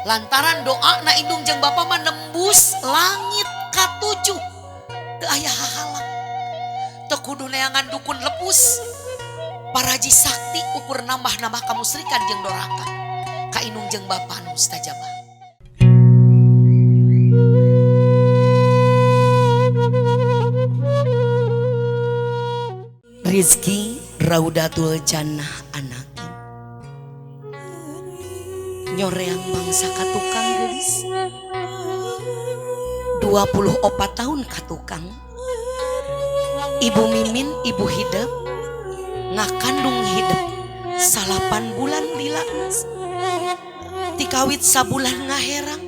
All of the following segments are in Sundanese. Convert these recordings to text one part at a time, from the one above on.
Lantaran doa na indung jeung bapa mah nembus langit katujuh. Teu aya hahalang. Teu kudu neangan dukun lepus. Paraji sakti ukur nambah-nambah kamusrikan jeung doraka. Ka indung jeung bapa anu mustajabah. Rizki Raudatul Jannah anaki nyoreang mangsa ka tukang gelis 24 tahun ka tukang. Ibu Mimin ibu hidep ngakandung hidep 8 bulan lila tikawit sabulan ngaherang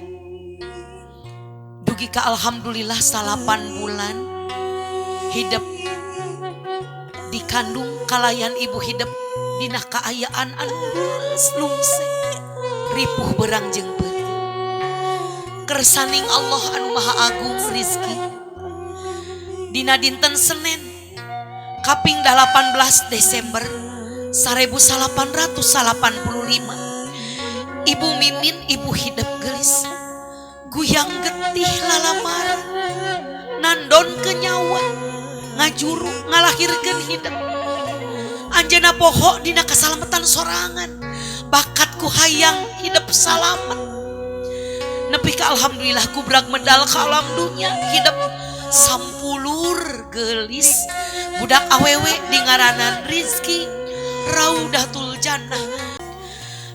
dugi ka alhamdulillah 8 bulan hidep dikandung kalayan ibu hidep dina kaayaan anu lules lungse ripuh berang jeung peuting. Kersaning Allah anu maha agung rizki dina dinten Senin kaping 18 Desember 1885 Ibu Mimin ibu hidep gelis guyang getih lalamar nandon ke nyawa ngajuru ngalahirkeun hidep anjeunna poho dina kasalamatan sorangan bakatku hayang hidep salamet nepi ka alhamdulillah kubrak medal ka alam dunya hidep sampulur gelis budak awewe dingaranan Rizki Raudatul Jannah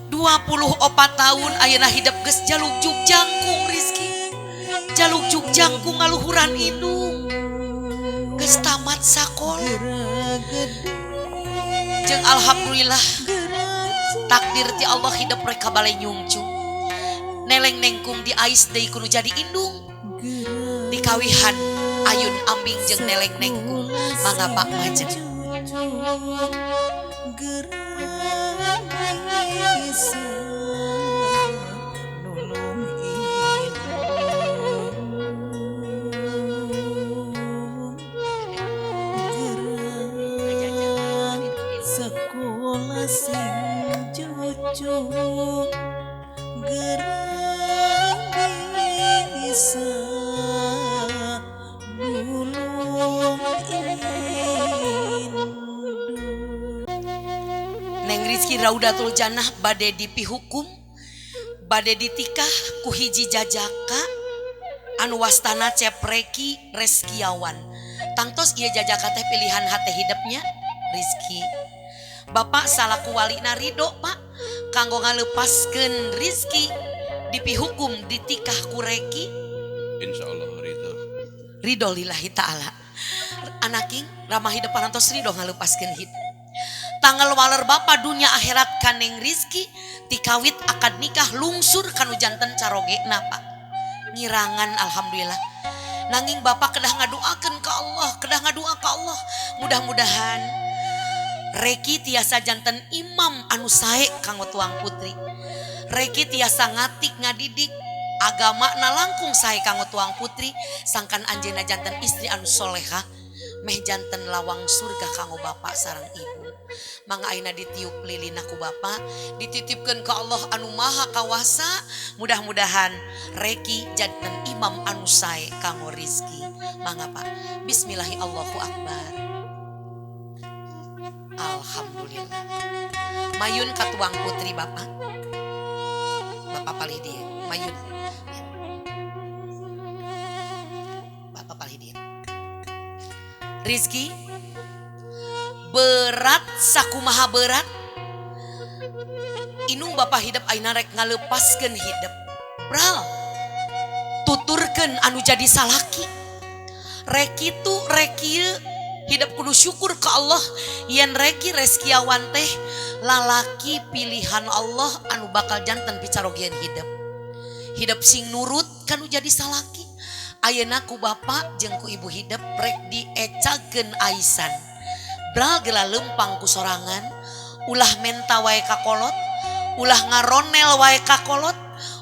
24 tahun ayeuna hidep geus jalukjuk jangkung Rizki jalukjuk jangkung ngaluhuran indung geus tamat sakola jeung alhamdulillah takdir ti Allah hidep rek ka bale nyungcung neleng nengkung di ais deui kudu jadi indung dikawihan ayun ambing jeung neleng nengkung mangga Pak Majeng. Sekolah sing cucu gerang bisa nulung indung. Neng Rizki Raudatul Jannah bade dipihukum bade ditikah ku hiji jajaka anu wastana Cepreki Reskiawan. Tangtos ieu jajaka teh pilihan hate hidepnya Rizki. Bapak salaku walina ridho Pak kanggo ngalepaskeun Rizki dipihukum ditikah ku Reki. Insyaallah ridho. Ridho lillahi ta'ala. Anaking ramah hidup parantos ridho ngalepaskeun hidup. Tanggal waler bapa dunia akhirat kaneng Rizki tikawit akad nikah lungsur kanu janten carogena Pak. Ngirangan alhamdulillah. Nanging bapak kedah ngaduakeun ka Allah, kedah ngadua ka Allah. Mudah-mudahan Reki tiasa janten imam anu sae kanggo tuang putri. Reki tiasa ngatik ngadidik agama na langkung sae kanggo tuang putri sangkan anjeunna janten istri anu solehah meh janten lawang surga kanggo bapak sareng ibu. Mangga ayeuna ditiup lilina ku bapak, dititipkeun ka Allah anu maha kawasa. Mudah-mudahan Reki janten imam anu sae kanggo Rizki. Mangga Pak. Bismillahi Allahu Akbar. Alhamdulillah. Mayun ka tuang putri bapak. Bapak palih dieu. Mayun. Bapak palih dieu. Rizki berat sakumaha berat. Inung bapak hidup ayeuna rek ngalepaskeun hidup. Pral. Tuturkeun anu jadi salaki. Rek kitu rek kieu hidup kudu syukur ke Allah yen Reki Reskiawan teh lalaki pilihan Allah anu bakal janten picarogean hidup. Hidup sing nurut kanu jadi salaki. Ayeuna ku bapak jeung ku ibu hidup rek diecakeun aisan. Bral gela lempang ku sorangan, ulah menta wae ka kolot, ulah ngaronel wae ka kolot,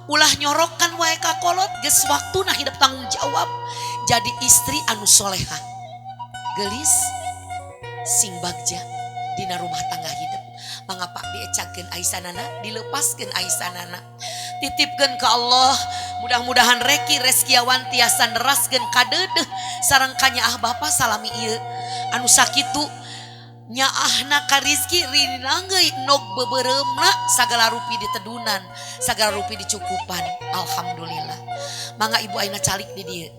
ulah nyorokan wae ka kolot, geus waktuna hidup tanggung jawab jadi istri anu solehah. Gelis sing bagja dina rumah tangga hidup. Mangapa diecakeun aisanana, dilepaskeun aisanana. Titipkeun ka Allah, mudah-mudahan Reki Reskiawan tiasa neraskeun kadeudeuh sareng kanyaah bapa salami ieu. Anu sakitu nyaahna ka Rizki rinanggeui nog beubeuremna sagala rupi ditedunan, sagala rupi dicukupan. Alhamdulillah. Mangga ibu ayeuna calik di dieu.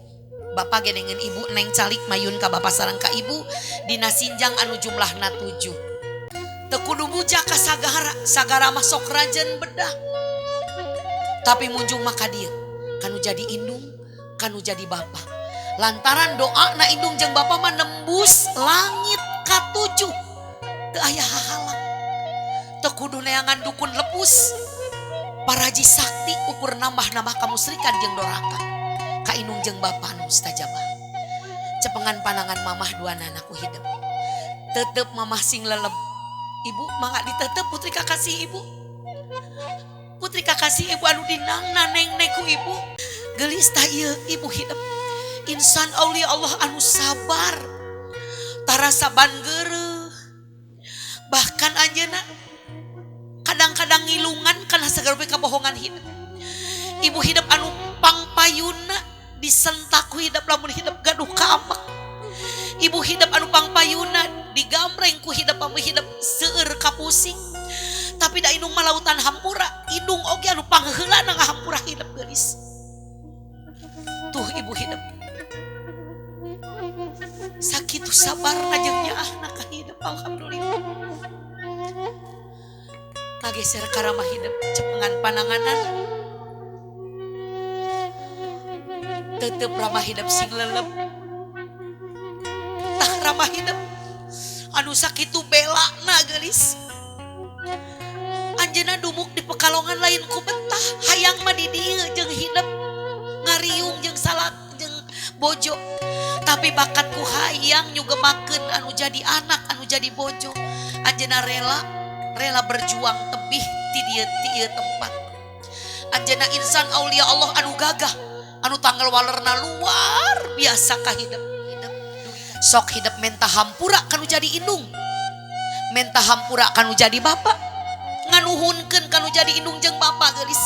Bapak gedengeun ibu neng calik mayun ka bapak sareng ka ibu dina sinjang anu jumlahna 7. Teu kudu buja ka sagara, sagara mah sok rajen bedah. Tapi munjung mah ka dieu, kanu jadi indung, kanu jadi bapak. Lantaran doa na indung jeung bapak mah nembus langit ka 7. Teu aya hahalang. Teu kudu neangan dukun lepus. Paraji sakti ukur nambah-nambah kamusrikan jeung doraka. Ka indung jeung bapa anu mustajabah. Cepengan panangan mamah dua nanaku hidup. Tetep mamah sing leleb. Ibu mangga ditetep putri kakasih ibu. Putri kakasih ibu anu dinangna neng ku ibu. Gelis tah ieu ibu hidup. Insan aulia Allah anu sabar. Tarasa bangeureuh. Bahkan anjeunna kadang-kadang ngilungan kana sagala rupi kabohongan hidup. Ibu hidup anu pangpayuna disentak ku hidup lamun hidup gaduh kaambek. Ibu hidup anu pangpayuna digamreng ku hidup lamun hidup seueur kapusing. Tapi da indung malautan hampura, indung oge anu pangheulana ngahampura hidup geulis. Tuh ibu hidup. Sakitu sabarna jeung nyaahna ka hidup alhamdulillah. Ngageser karamah hidup cepengan pananganan. Tetep ramah hidup sing lelep. Tah ramah hidup anu sakitu belana geulis. Anjeunna dumuk di Pekalongan lain ku betah, hayang mah di dieu jeung hidup ngariung jeung salat jeung bojo. Tapi bakat ku hayang nyugemakeun anu jadi anak, anu jadi bojo. Anjeunna rela berjuang tebih ti dieu ti ieu tempat. Anjeunna insan aulia Allah anu gagah, anu tanggal walerna luar biasa ka hidup. Sok hidup menta hampura kanu jadi indung, menta hampura kanu jadi bapak, nganuhunkeun kanu jadi indung jeung bapak geulis.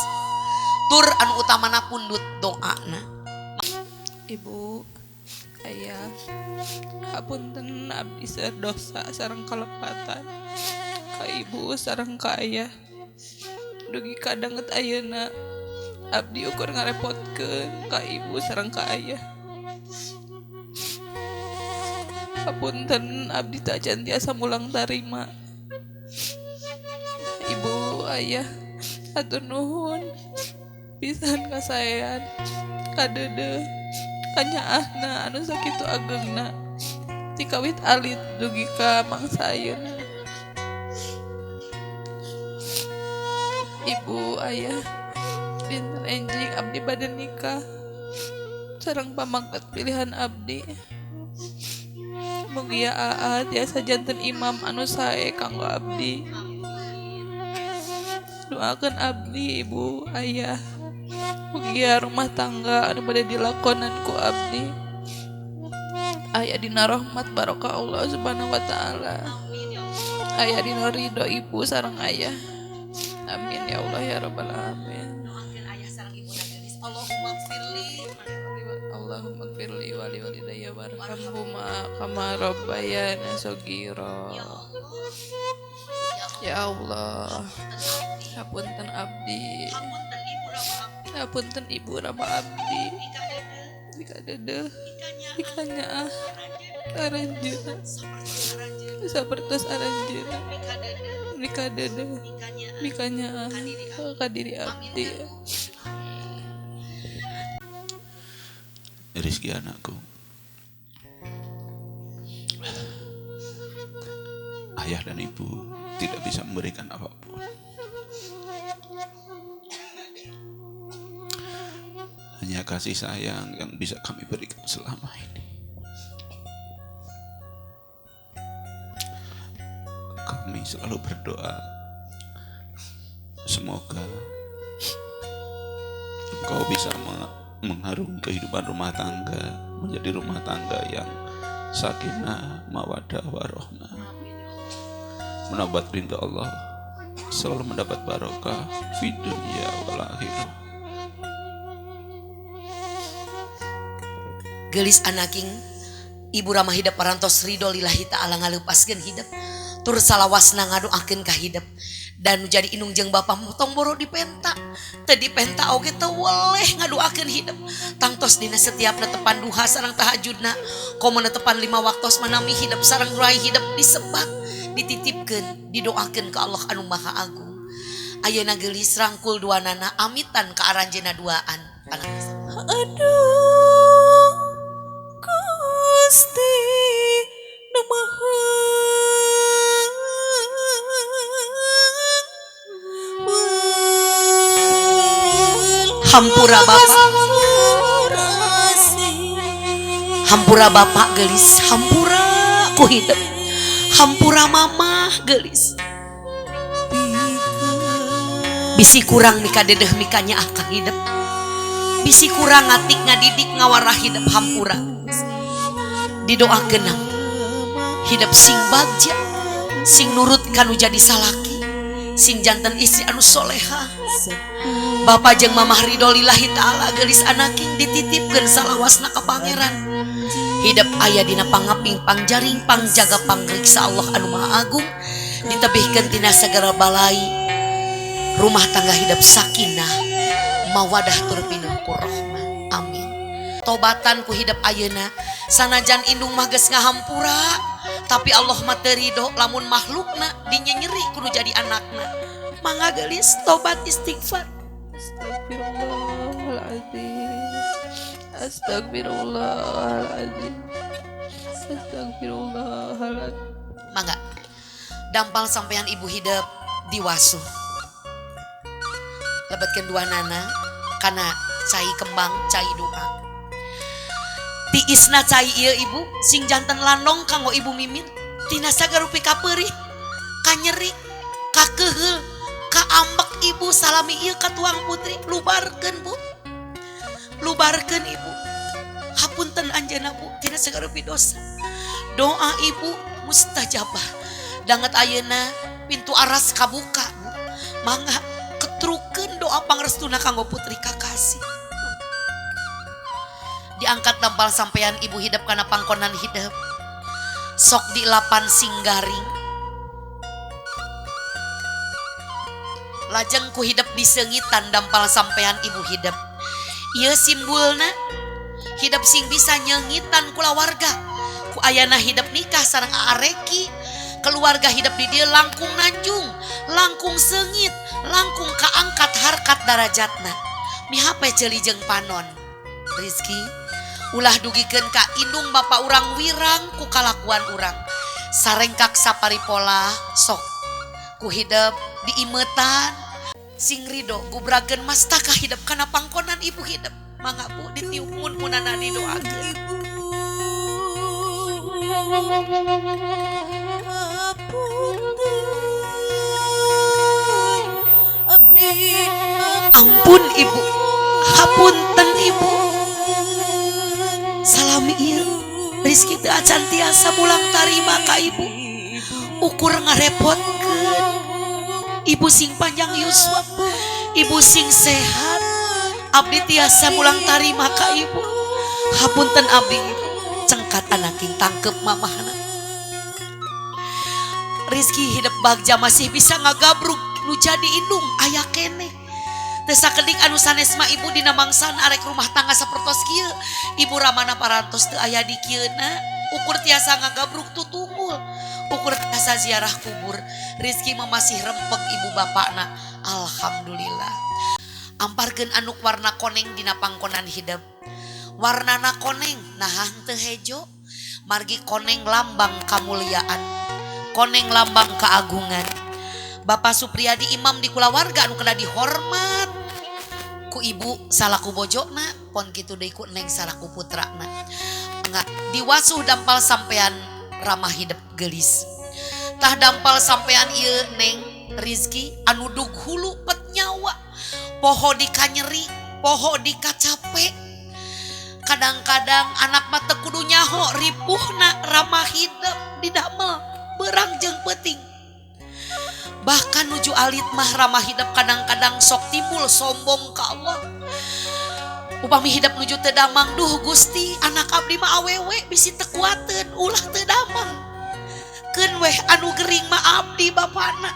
Tur anu utamana pundut doana. Ibu, ayah, hapunten abdi seur dosa sareng kalepatan ka ibu sareng ka ayah. Dugi ka danget ayeuna abdi ukur ngarepotkeun ka ibu sareng ka ayah. Hapunten abdi tacan tiasa mulang tarima. Ibu, ayah, hatur nuhun pisan kasaean, kadeudeuh, kanyaahna anu sakitu agengna ti kawit alit dugi ka mangsa ayeuna. Ibu, ayah, dinten enjing abdi bade nikah sareng pamangkat pilihan abdi. Mugia aa tiasa janten imam anu sae kanggo abdi. Doakeun abdi ibu, ayah. Mugia rumah tangga anu bade dilakonan ku abdi aya dina rahmat barokah Allah Subhanahu wa taala. Aya dina ridho ibu sareng ayah. Amin ya Allah ya rabbal alamin. Doakeun ayah sareng ibu gelis. Allahumma gfirli, Allahumma gfirli wa li walidayya warhamhuma kama rabbayana shaghira. Ya Allah, hapunten abdi, hapunten ibu rama abdi, dikadeudeuh, dikanyaah, aranjeunna, sapertos aranjeunna, dikadeudeuh, dikanyaah, ka diri abdi. Rizki anakku, ayah dan ibu tidak bisa memberikan apapun. Hanya kasih sayang yang bisa kami berikan selama ini. Kami selalu berdoa, semoga engkau bisa mengharungi kehidupan rumah tangga menjadi rumah tangga yang sakinah, mawadah, warohmah, mendapat ridho Allah. selalu mendapat barokah di dunia wal akhirah. Gelis anaking ibu ramah hidep parantos ridho lillahi ta'ala ngaleupaskeun hidep tur salawasna ngadoakeun ka hidep dan nu jadi indung jeung bapa tong boro dipenta teu dipenta oge teu weleh ngadoakeun hidep tangtos dina setiap netepan duha sareng tahajudna komo netepan 5 waktos manami hidep sareng rai hidep disebat dititipkeun didoakeun ka Allah anu Maha Agung. Ayeuna geulis rangkul duanana amitan ka aranjeuna duaan. Aduh Gusti nu Maha Hampura Bapak, hampura Bapak geulis, hampura ku hidep, hampura Mamah geulis. Bisi kurang mika dedeh mikanya akang hidep, bisi kurang ngatik ngadidik ngawarah hidep hampura. Didoakeun hidep sing bagja, sing nurut kanu jadi salaki, sing janten istri anu soleha. Bapak jeung Mamah ridho lillahi ta'ala geulis anaking dititipkeun salawasna ka Pangeran. Hidep aya dina pangaping pangjaring pangjaga pangriksa Allah anu Maha Agung, ditebihkeun tina sagala balai. Rumah tangga hidep sakinah mawadah tur pinuh ku rahmah. Amin. Tobatan ku hidep ayeuna sanajan indung mah geus ngahampura, tapi Allah mah teu ridho lamun makhlukna dinyenyeri kudu jadi anakna. Mangga geulis tobat istighfar. Astagfirullahaladzim, astagfirullahaladzim, astagfirullahaladzim. Mangga dampal sampean ibu hidep diwasuh. Lebetkeun dua nana kana cai kembang cai doa. Tiisna cai ieu ibu sing janten landong kanggo ibu mimin tina sagarupi kapeurih kanyeri kakeheul kaambek ibu salami ieu ka tuang putri lubarkeun bu, lubarkeun ibu. Hapunten anjeunna bu tina sagarupi dosa. Doa ibu mustajabah. Danget ayeuna pintu aras kabuka bu. Mangga ketrukeun doa pangrestuna kanggo putri kakasih. Diangkat dampal sampean ibu hidep kana pangkonan hidep. Sok dilapan sing garing. Lajeng ku hidep diseungitan dampal sampean ibu hidep. Ieu simbulna hidep sing bisa nyeungitan kulawarga. Ku ayana hidep nikah sareng areki. Keluarga hidep di dieu langkung nanjung, langkung seungit, langkung kaangkat harkat darajatna. Mihape ceuli jeung panon. Rizki ulah dugikeun ka indung bapa urang wirang ku kalakuan urang. Sarengkak saparipola sok ku hidep diimetan sing ridho gubrakeun mastaka hidep kana pangkonan ibu hidep. Mangga bu ditiup mun munana didoakeun. Ampun ibu, hapunten ibu. Salami ieu Rizki teu acan tiasa mulang tarima ka ibu. Ukur ngarepotkeun. Ibu sing panjang yuswa, ibu sing sehat. Abdi tiasa mulang tarima ka ibu. Hapunten abdi ibu. Cengkat anaking tangkep mamahna. Rizki hidup bagja masih bisa ngagabruk nu jadi indung aya keneh. Teu sakedik anu sanes mah ibu dina mangsan arek rumah tangga sapertos kieu. Ibu ramana parantos teu aya di kieuna. Ukur tiasa ngagabruk tutungul, ukur tiasa ziarah kubur. Rizki mah masih rempeg ibu bapakna. Alhamdulillah. Amparkeun anuk warna koneng dina pangkonan hidep. Warnana koneng nah henteu hejo. Margi koneng lambang kamuliaan, koneng lambang keagungan. Bapak Supriyadi imam di kulawarga anu kena dihormat ku ibu salaku bojona pon kitu deui ku neng salaku putrana. Mangga diwasuh dampal sampean ramah hidep geulis. Tah dampal sampean ieu neng Rizki anu dug hulu pet nyawa, poho dikanyeri, poho dikacape. Kadang-kadang anak mah teu kudu nyaho ripuhna ramah hidep didamel berang jeung peuting. Bahkan nuju alit mah ramah hidep kadang-kadang sok timbul sombong ka Allah. Upami hidep nuju teu damang, duh Gusti anak abdi mah awewe bisi teu kuateun ulah teu damang. Keun weh anu gering mah abdi bapana.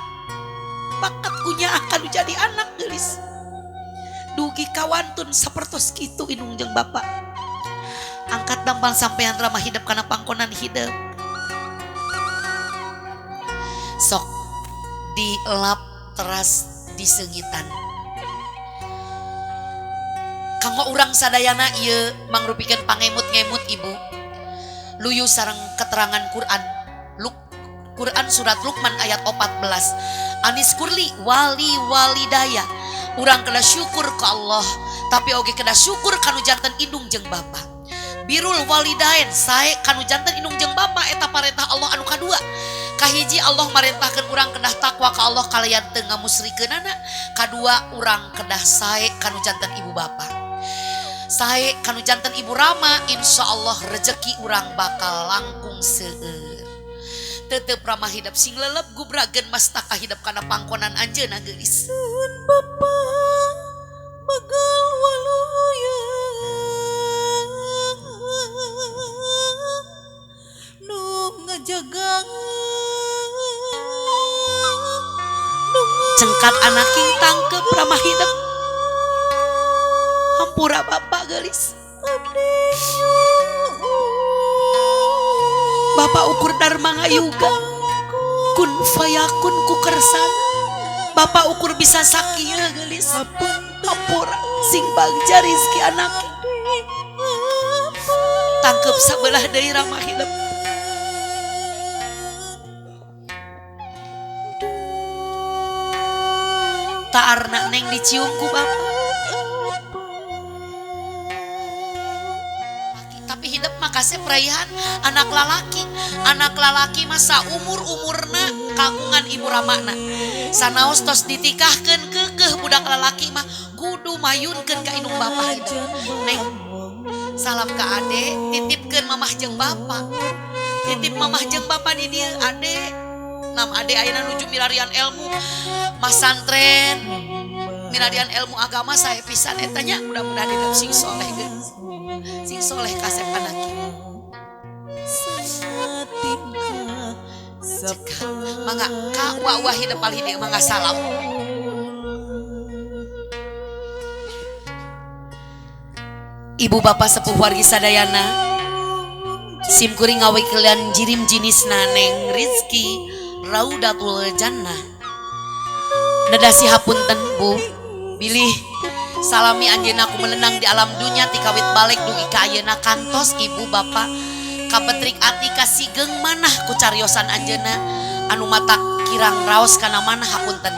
Bakat kunya akan jadi anak geulis. Dugi kawantun sapertos kitu indung jeung bapak. Angkat dampal sampean ramah hidep kana pangkonan hidep. Sok dilap teras disengitan. Kanggo urang sadayana ieu mangrupikeun pangemut-ngemut ibu. Luyu sareng keterangan Quran. Quran surat Luqman ayat 14. Anis kurli wali walidaya. Urang kena syukur ke Allah, tapi oge kena syukur kanu janten indung jeung bapa. Birul walidain sae kanu janten indung jeung bapa eta parentah Allah anu kadua. Kahiji Allah marentahkeun urang kedah takwa ka Allah kalayan teu ngamusrikeunana. Kadua urang kedah sae kanu janten ibu bapa. Sae kanu janten ibu rama, insyaallah rejeki urang bakal langkung seueur. Tetep ramah hidap sing lelep gubragen mastaka hidap kana pangkonan anjeunna geulis. Bapa begal waluya nu ngajaga cengkat anak king tangkep ramah hidap. Hampura bapak geulis. Bapak ukur dharma ngayuga kun fayakun ku kersana. Bapak ukur bisa sakieu geulis. Hampura sing bagja rizki anak. Tangkep sabelah deui ramah hidep. Taarna neng dicium ku bapak. Tapi hidup makasih peraihan anak lalaki. Anak lalaki masa umur-umurna kagungan ibu ramana. Sanaos tos ditikahkeun keukeuh budak lalaki mah kudu mayunkeun ka indung bapa hidup. Neng, salam ka ade, titipkeun mamah jeung bapa. Titip mamah jeung bapa di dieu ade. Nam ade ayeuna nuju milarian ilmu masantren, milarian ilmu agama sae pisan eta nya mudah-mudahan hidup sing soleh geus. Sing soleh kasep anak. Mangga ka wa wa hidup palih dieu mangga salam. Ibu bapak sepuh wargi sadayana, simkuring ngawikelian jirim jinisna Neng Rizky Raudatul Jannah. Nedasi hapunten bu, bilih salami anjeunna ku melenang di alam dunya tikawit balik dugi ka ayeuna kantos ibu bapak kapetrik ati kasigeng manah ku cariosan anjeunna anu mata kirang raos kana manah hapunten.